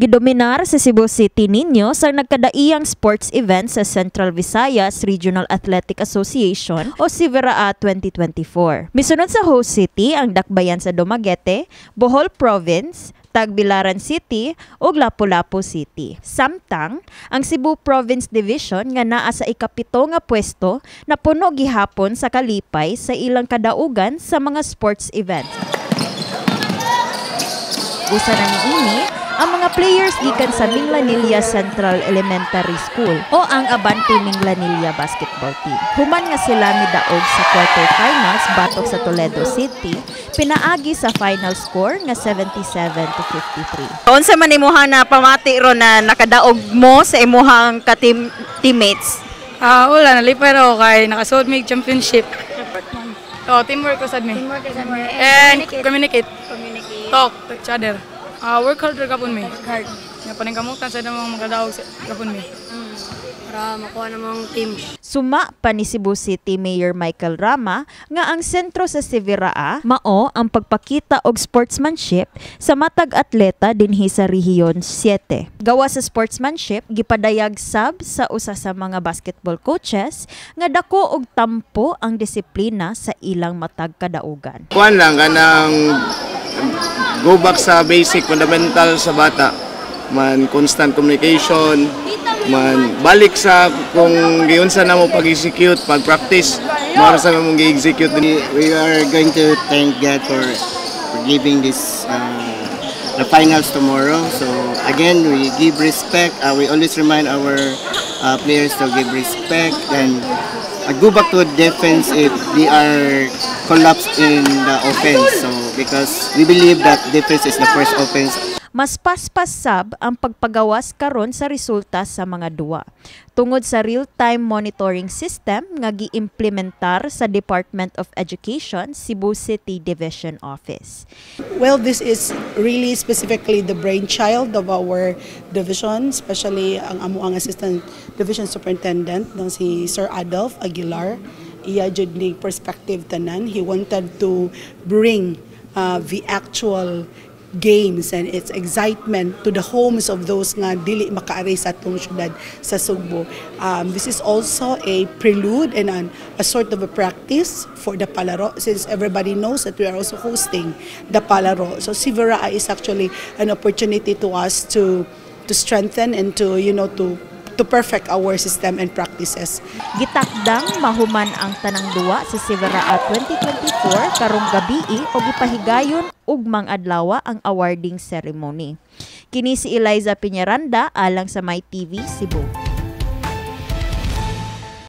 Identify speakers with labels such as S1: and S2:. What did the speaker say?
S1: Gidominar sa Cebu City ninyo sa nagkadaiyang sports event sa Central Visayas Regional Athletic Association o CVRAA 2024. Misunod sa host city ang dakbayan sa Dumaguete, Bohol Province, Tagbilaran City ug Lapu-Lapu City. Samtang ang Cebu Province Division nga naa sa ikapito nga pwesto, napuno gihapon sa kalipay sa ilang kadaugan sa mga sports events. Usa na niini ang mga players gikan sa Minglanilla Central Elementary School o ang Abante Minglanilla Basketball Team. Human nga sila midaog sa quarterfinals batok sa Toledo City, pinaagi sa final score nga 77-53.
S2: Unsa man imuha na pamati ron na nakadaog mo sa imuhang ka-team teammates?
S3: Ah, wala, nalipay ra ko kay nakasuod mig championship. Oh, teamwork ko sad mi.
S4: Teamwork sad mi.
S3: And communicate.
S4: Communicate.
S3: Talk to each other. Ah, work hard ra gapon mi.
S4: Work hard.
S3: Nga paningkamutan sa namang makadaog sa gapon mi.
S4: Para makuha namang team.
S1: Suma pa ni Cebu City Mayor Michael Rama nga ang sentro sa CVRAA mao ang pagpakita og sportsmanship sa matag atleta dinhi sa Rehiyon 7. Gawa sa sportsmanship, gipadayag sab sa usa sa mga basketball coaches nga dako og tampo ang disiplina sa ilang matag kadaugan.
S5: Kuan lang, kanang go back sa basic fundamental sa bata man, constant communication man, balik sa kung giunsa na mo pag-execute, pag-practice, mao sa mong gi-execute.
S6: We are going to thank God for giving this the finals tomorrow. So again, we give respect. We always remind our players to give respect and go back to defense if they are collapsed in the offense. So because we believe that defense is the first offense.
S1: Mas paspas sab ang pagpagawas karon sa resulta sa mga duwa tungod sa real-time monitoring system nga giimplementar sa Department of Education Cebu City Division Office.
S7: Well, this is really specifically the brainchild of our division, especially ang amuang Assistant Division Superintendent ng si Sir Adolf Aguilar. Iya jud ni perspective tanan. He wanted to bring the actual games and its excitement to the homes of those nga dili makaari sa atong syudad sa Sugbo. This is also a prelude and a sort of a practice for the Palaro, since everybody knows that we are also hosting the Palaro. So CVRAA is actually an opportunity to us to strengthen and to you know to perfect our system and practices.
S1: Gitakdang mahuman ang tanang duwa sa CVRAA 2024 karong gabii og ipahigayon ugmang adlaw ang awarding ceremony. Kini si Eliza Piñaranda alang sa My TV Cebu.